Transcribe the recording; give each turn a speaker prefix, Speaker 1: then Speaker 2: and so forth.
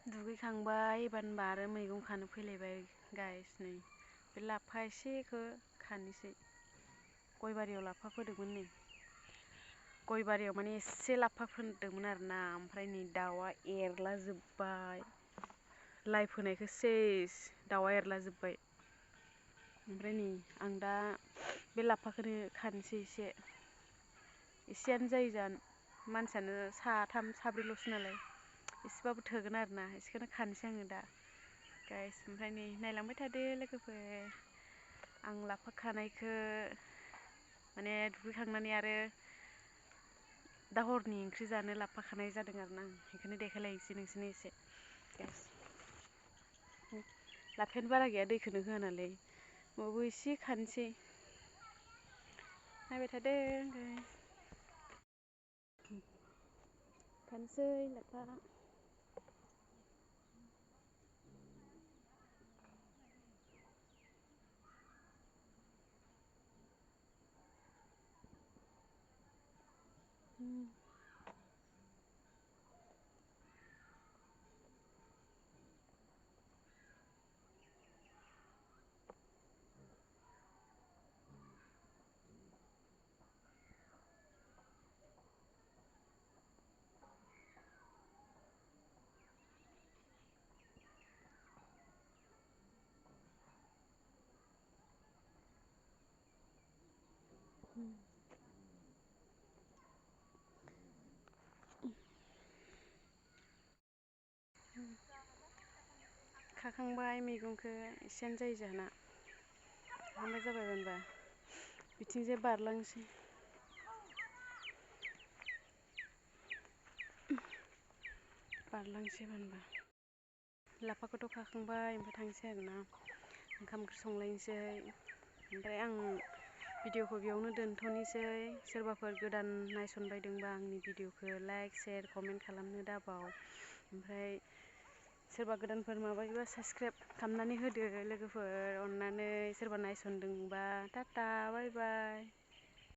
Speaker 1: दुगैखांबाय एबारबा आरो मैगं खानो फैलायबाय गाइस। नै बे लाफा एसेखौ खानोसै। गयबारियाव लाफा फोदोंमोन नै। गयबारियाव माने एसे लाफा फोदोंमोन आरोना, ओमफ्राय नै दाउआ एरलाजोब्बाय। लाइ फोनायखौ सेस दाउआ एरलाजोब्बाय। ओमफ्राय नै आं दा बे लाफाखौनो खानोसै एसे। एसेयानो जायो जानो, मानसियानो साथाम साब्रैल'सो नालाय एसेबाबो थोगोन आरोना, एसेखौनो खानोसै आङो दा गाइस। ओमफ्राय नै नायलांबाय थादो लोगोफोर, आं लाफा खानायखौ माने दुगैखांनानै आरो दा हरनि ओंख्रि जानो लाफा खानाय जादों आरोना आं, बेखौनो देखायलायनोसै नोंसोरनो एसे गाइस। लाफायानो बारा गैया, दैखौनो होआ नालाय, होमबाबो एसे खानोसै। नायबाय थादो गाइस, खानोसै लाफा। खाखांबाय मैगंखौ, एसेयानो जायो जोंहाना। खाखांबाय जाबाय होनबा बिथिंजाय बारलांसै। होनबा लाफाखौथ' खाखांबाय, ओमफ्राय थांसै आरोना ओंखाम ओंख्रि संलायनोसै। ओमफ्राय आं भिडिअखौ बेयावनो दोनथ'नोसै। सोरबाफोर गोदान नायसनबायदोंबा आंनि भिडिअखौ लाइक शेयार कमेन्ट खालामनो दाबाव। ओमफ्राय सोरबा गोदानफोर माबायोबा साबसक्राइब खालामनानै होदो लोगोफोर अननानै। सोरबा नायसनदोंबा टाटा बाय बाय।